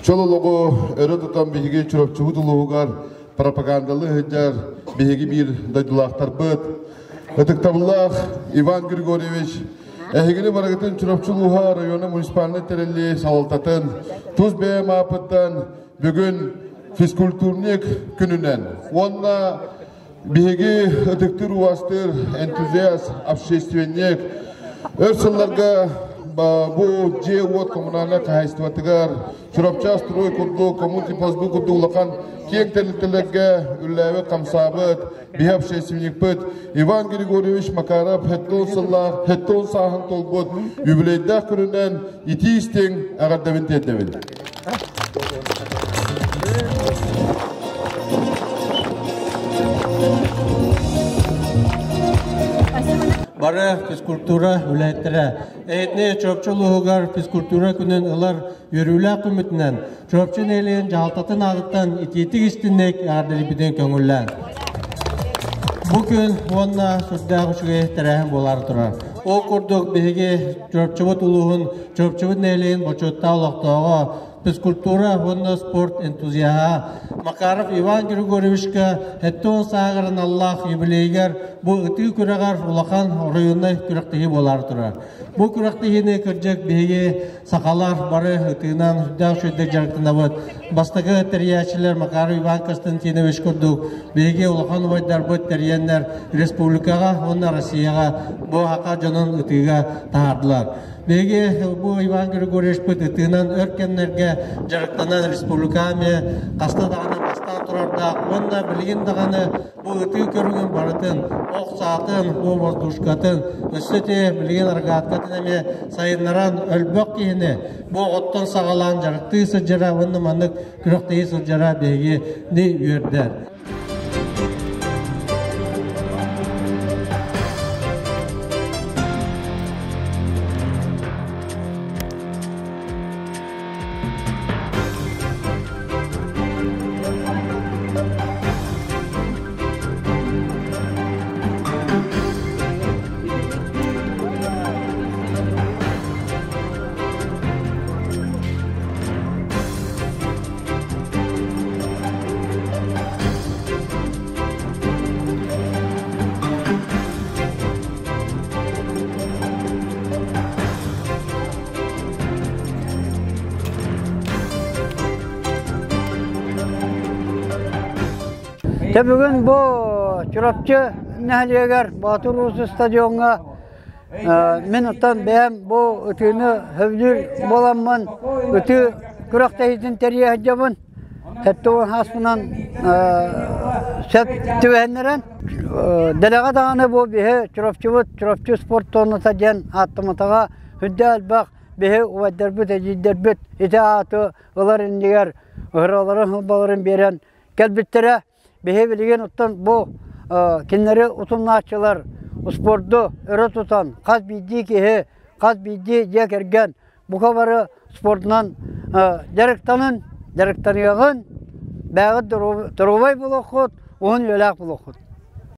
Чөл олоҕу өрө тутан биһиги Чурапчыбыт улууһугар пропагандалыы сылдьар биһиги биир дойдулаахтарбыт ытыктабыллаах Иван Григорьевич эһигини барыгытын Чурапчы улууһа района муниципальнай тэриллии салалтатын тус бэйэм ааппыттан бүгүн физкультурник күнүнэн уонна биһиги ытыктыыр убаастыыр энтузиаст, общественник өр сылларга бу дьиэ-уот коммунальнай хаһаайыстыбатыгар Чурапчы строй курдук, Коммунтипосбу курдук улахан киэҥ тэрилтэлэргэ үлэлээбит-хамсаабыт биһи общественникпыт Иван Григорьевич Макаров хэттон сыллаах, хэттон сааһын толбут юбилейдаах күнүнэн итии истиҥ эҕэрдэбин тиэрдэбин. Бары физкультура үлэһиттэрэ Эһитини Чурапчы улууһугар физкультура күнүн ылар үөрүүлээх күммүтүнэн Чурапчы нэһилиэгин дьаһалтатын аатыттан итиитик истинник эҕэрдэлиирбитин көҥүллээн. Бу күн уонна сүрдээх үчүгэй тэрээһин буолаары турар. Ол курдук биһиги Чурапчыбыт улууһун Чурапчыбыт нэһилиэгин бочуоттаах олохтооҕо физкультура уонна спорт энтузиаһа Макаров Иван Григорьевичка 70 сааһыгар аналлаах юбилейыгар бу ытыы күрэҕэр улахан оройуоннай күрэхтэһии буолаары турар. Бу күрэхтэһиини кырдьык биһиги сахалар бары ытыынан үрдээх үчүгэйдик дьарыктанабыт. Бастакы тэрийээччилэр Макаров Иван Константинович курдук биһиги улахан убайдарбыт тэрийэннэр республикаҕа уонна Россияҕа бу саха дьонун ытыыга таһаардылар. Биһиги бу Иван Григорьевичпыт ытыынан өр кэмнэргэ дьарыктанан республика эмиэ хаста даҕаны бастаан турардаах уонна билигин даҕаны бу ытыы көрүҥүн барытын ох саатын, бу воздушкатын, өссө ити билигин рогаткатын эмиэ сайыннаран өлбөх киһини бу оҕоттон саҕалаан дьарыктыы сылдьара уонна маннык күрэхтэһии сылдьара биһигини үөрдэр. Дьэ бүгүн бу Чурапчы нэһилиэгэр Боотур Уус стадиоҥҥа мин оттон бэйэм бу ытыыны сөбүлүүр буоламмын ытыы күрэхтэһиитин тэрийэ сылдьабын. Сэттэ ааспынан сөп түбэһиннэрэн дэлэҕэ даҕаны бу биһи Чурапчыбыт Чурапчы спорт туоната диэн ааттамматаҕа үрдэ элбэх биһи убайдарбыт, эдьиийдэрбит ити ааты ылар иннигэр ыһыраларын ылбаларын биэрэн кэлбиттэрэ. Биһи билигин оттон бу кинилэри утумнааччылар спорду өрө тутан хас биирдии киһи, хас биирдии дьиэ кэргэн бука бары спордунан дьарыктанын, дьарыктаныаҕын, бэйэҕит доруобай буолуоххут, уһун үйэлээх буолуоххут.